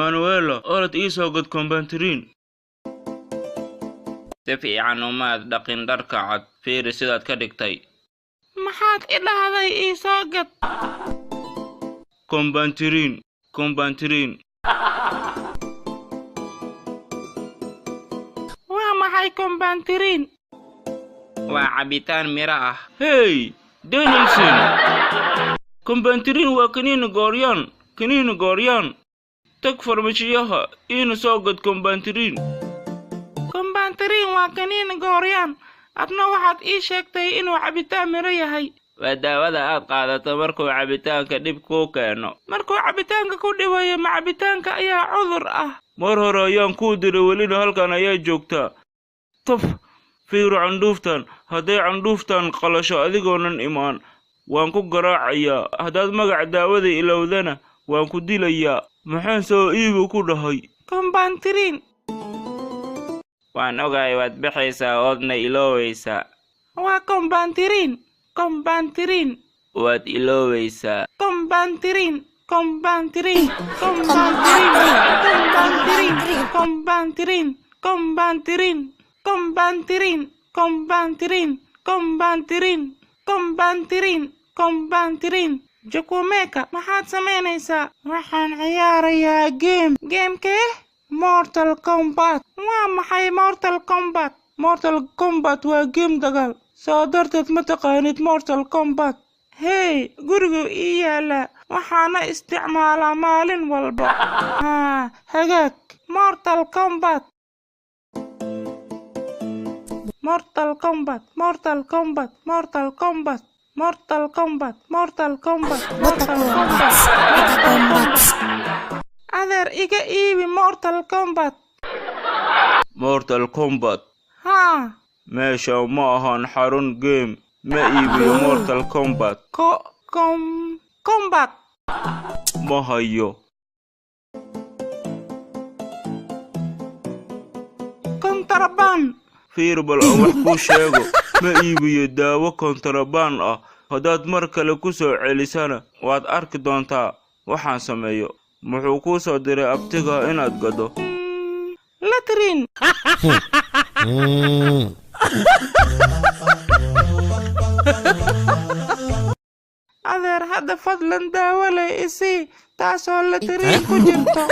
Emanuela, orod ii soo gad kombantariin. Si fiican umaad dhaqin dharka cad. Fiiri sidaad ka dhigtay. Maxaad i dhahday ii soo gad? Kombantariin, kombantariin. Waa maxay kombantariin? Waa cabitaan miro ah. Hey, Danielson, kombantariin waa kaniini gooryaan, kaniini gooryaan. Tag farmashiyaha, iina soo gad kombantariin. Kombantariin waa kaniini gooryaan. Adna waxaad ii sheegtay inuu cabitaan miro yahay. Waa daawada aad qaadato markuu cabitaanka dhib kuu keeno. Markuu cabitaanka ku dhibayo, ma cabitaanka ayaa cudur ah? Mar hore ayaan kuu diray, welina halkan ayaa joogtaa. Taf, fiiro candhuuftan. Hadday candhuuftan qalasho adigoonan imaan, waan ku garaacayaa. Haddaad magaca daawada ilowdana, waan ku dilayaa. Maxaan soo iibi ku dhahay? Kombantariin. Waan ogahay, waad baxaysaa oodna iloowaysaa. Waa kombantariin, kombantariin. Waad iloowaysaa. Kombantariin, kombantariin, kombantariin, kombantariin, kombantariin, kombantariin, kombantariin, kombantariin, kombantariin, kombantariin, kombantariin. Jukumeka, maxaad samaynaysaa? Waxaan ciyaarayaa game. Gamekee? Mortal Kombat. Waa maxay Mortal Kombat? Mortal Kombat waa game dagaal. Saa darteed ma taqaanid Mortal Kombat? Hey, gurigu ii yaalaa, waxaana isticmaalaa maalin walba. Haa, hagaag. Mortal Kombat. Mortal Kombat, Mortal Kombat, Mortal Kombat, Mortal Kombat, Mortal Kombat, Mortal Kombat, Mortal Kombat. Adeer, iga iibi Mortal Kombat. Mortal Kombat? Haa. Meesha ma ahan xarun game. Ma iibiyo Mortal Kombat. Ko kom Kombat. Ma hayo. Kontrabaan. Fiir, bal aan wax kuu sheego. Ma iibiyo daawo kontarabaan ah. Haddaad mar kale ku soo celisana, waad arki doontaa waxaan sameeyo. Muxuu kuu soo diray abtiga inaad gado? Latrin. Adeer, hadda fadlan daawo leh isii taasoo latriin ku jirto.